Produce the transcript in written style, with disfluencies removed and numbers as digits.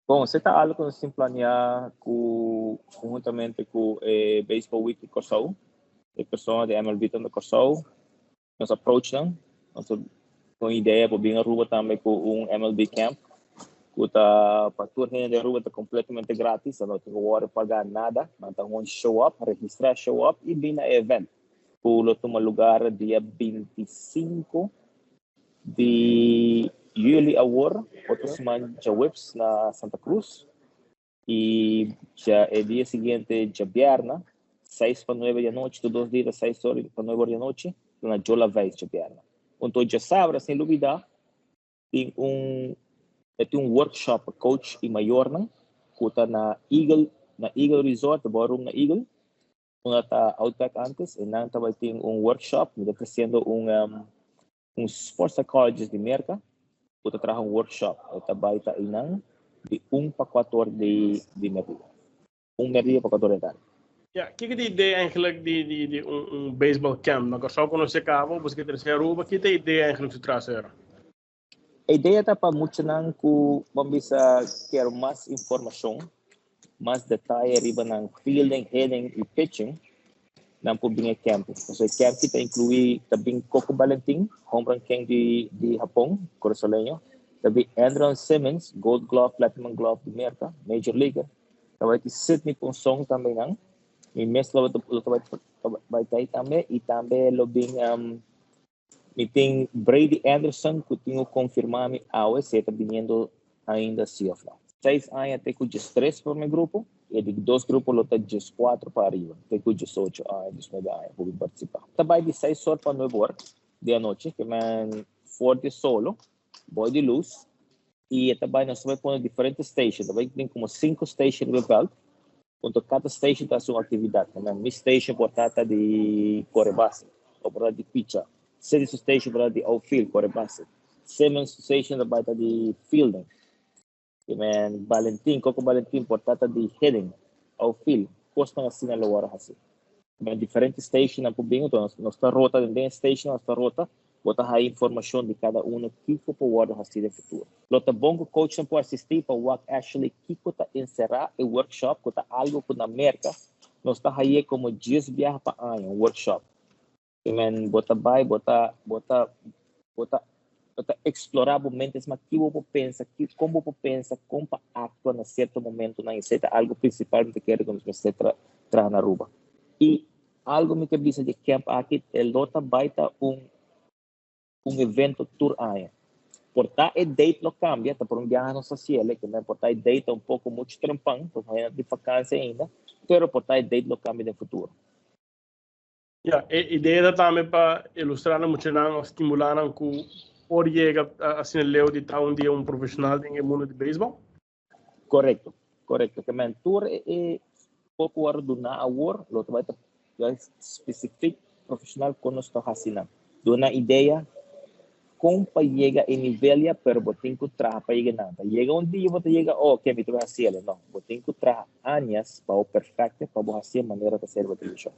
Bon, esey ta algo cu nos tin planea conhuntamente cu e Baseball Week di Corsou, e persona di MLB ta na Corsou, nos approach nan, nos tin idea pa bin Aruba tambe cu un MLB camp, cu ta pa tur hende di Aruba, ta completamente gratis, no tin cu worry paga nada, nan ta gewoon show up, registra, show up y bin na e event, cu lo tuma lugar dia 25 di juli awor, otro siman djaweps, na Santa Cruz. Y ya e dia siguiente, djabierna, 6 pa 9 di anochi, tur 2 dia, 6 or pa 9 or di anochi, na Joe Laveist djabierna. Anto, djasabra, sin lubida, tin un workshop coach y mayornan, cu ta na Eagle Resort, ballroom na Eagle, unda ta Outback antes, y nan tambe tin un workshop, mi ta haciendo un sports psychologist di Merca, cu ta traha un workshop, e ta bay ta einan di 1 pa 4 or di merdia. 1 merdia pa 4 or di tardi. Ja, kico ta e idea eigenlijk di un baseball camp? Na Corsou conoce caba, busca trece Aruba, kico ta e idea eigenlijk su tras era? E idea ta pa muchanan cu, ban bisa, kier mas informacion, mas detaye riba nan fielding, hitting y pitching, nan por bin e camp. So, e camp ta inclui tambe Coco Valentin, home run king di Japon, curasoleño, tambe Andrew Simmons, Gold Glove, Platinum Glove di Merca, Major Leaguer. Tambe tin Sidney Ponson tambe nan. Mi mes lo bay ta tambe y tambe lo bin mi tin Brady Anderson, cu tin cu confirma mi awe si e ta biniendo ainda si of no. 6 aña te cu 13 pa mi grupo y di dos grupo lo ta 14 pa ariba, te cu 18 aña, 19 aña pa participa. Tambe di 6 or pa 9 or di anochi, kiermen for di solo, bou di luz, y tambe nos ta bay pone diferente station, tambe tin como cinco station di veld, anto cada station ta su actividad. Mi station por ta di core base, of por ta di pitcher. City station por ta di outfield, core base. Simmons station ta di fielding. Kiermen Valentin, Coco Valentin por ta di hitting, outfield. Cosnan asina lo wordo asina. Men diferente station nan por bin, anto nos ta rota den station, nos ta rota, bo ta haya informacion di cada uno kico por wordo haci den futuro. Lo ta bon cu coach nan por asisti pa wak actually kico ta encera e workshop, cu ta algo cu na Merca nos ta haya como 10 biaha pa aña, un workshop. Kiermen bo ta bay, bo ta explora bo mente, mas kico bo pensa, con bo pensa, con pa actua na cierto momento na esey ta algo principalmente kier cu nos mester traha na Aruba. Y algo mi kier bisa di camp aki, e lo ta bay ta un evento tur aña. Por ta e date lo cambia, ta por un biaha nos haciele, kiermen por ta e date un poco mucho trempan, porque di vakantie ainda, pero por ta e date lo cambia den futuro. Ja, e idea ta tambe pa ilustra na muchanan, stimula nan cu por yega asina leu di ta un dia un profesional den mundo di baseball. Corecto. Kiermen tur e poco wordo duna awor, lo bay ta specific profesional cu nos ta haciendo. Duna idea con pa yega e nivel ya, pero bo tin cu traha pa yega nan. Yega un dia bo yega, "Oh, ok, mi ta bay haci." No, bo tin cu traha aña pa perfecto pa bo haci manera ta ser television.